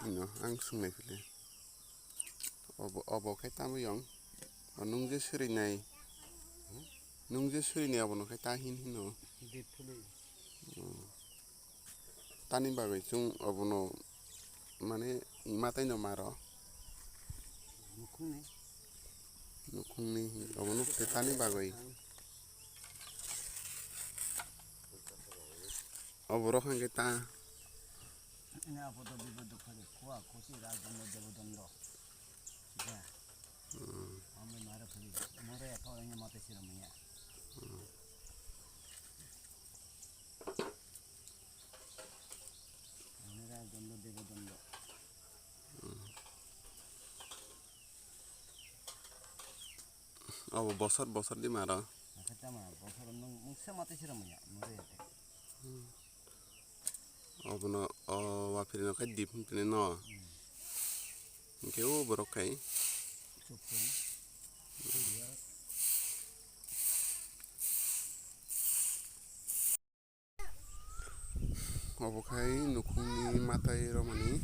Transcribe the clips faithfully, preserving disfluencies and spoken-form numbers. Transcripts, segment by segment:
Ino ang swngnaiphi le. Obo, obo khe tamo yong? O nwng je swrwinai, nwng je swrwinai obono khe ta hin hino? Dip philwi. Hmm. Tani bagwi chwng obono mane ima taino maro? Nukhungni. Nukhungni, obono khe tani bagwi. Oborok hwnkhe ta. Ini apodo bipodo khali, khua khusi rajdondo debodondo. Ya. Hmm. Amo mara phali, mara ya kau ini mata sira manya. Hmm. Ini rajdondo debodondo. Hmm. Abo bosor bosor di maro. Akhe tama bosor nwng mungsa mata sira manya, mara ya te. Hmm. Obono o wapirino khe dip hwnpini no. Hmm. Hwnkhe o borok khai. Chukung. Obo khai nukhungni matai romani.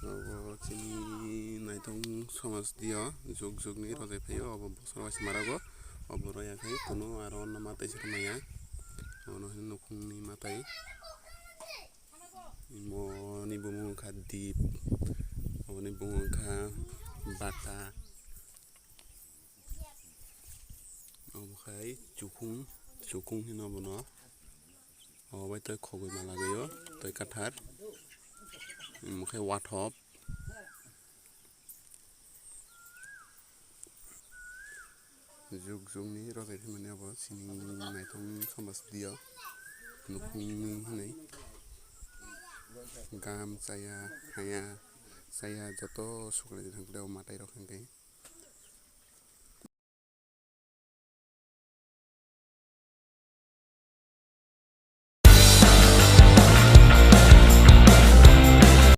Obo chini naithok somaj dio juk jukni rojai phaio, obo bosor waisa marago. Obo roya khai kunu aro ono matai se maya. Ono hino nukhungni matai. Imoni bumung wngkha dip, oboni bumung wngkha bata. Obo khai chukung, chukung hino bono. Obo bai tei khogwi ma lagwi o, tei kathar. Omo khe wathop. Juk jukni rojai phimani abo chini naithok somaj dio nukhungni hwnwi gam chaya haya chaya joto suklai thangkhe o matai rok hwnkhe.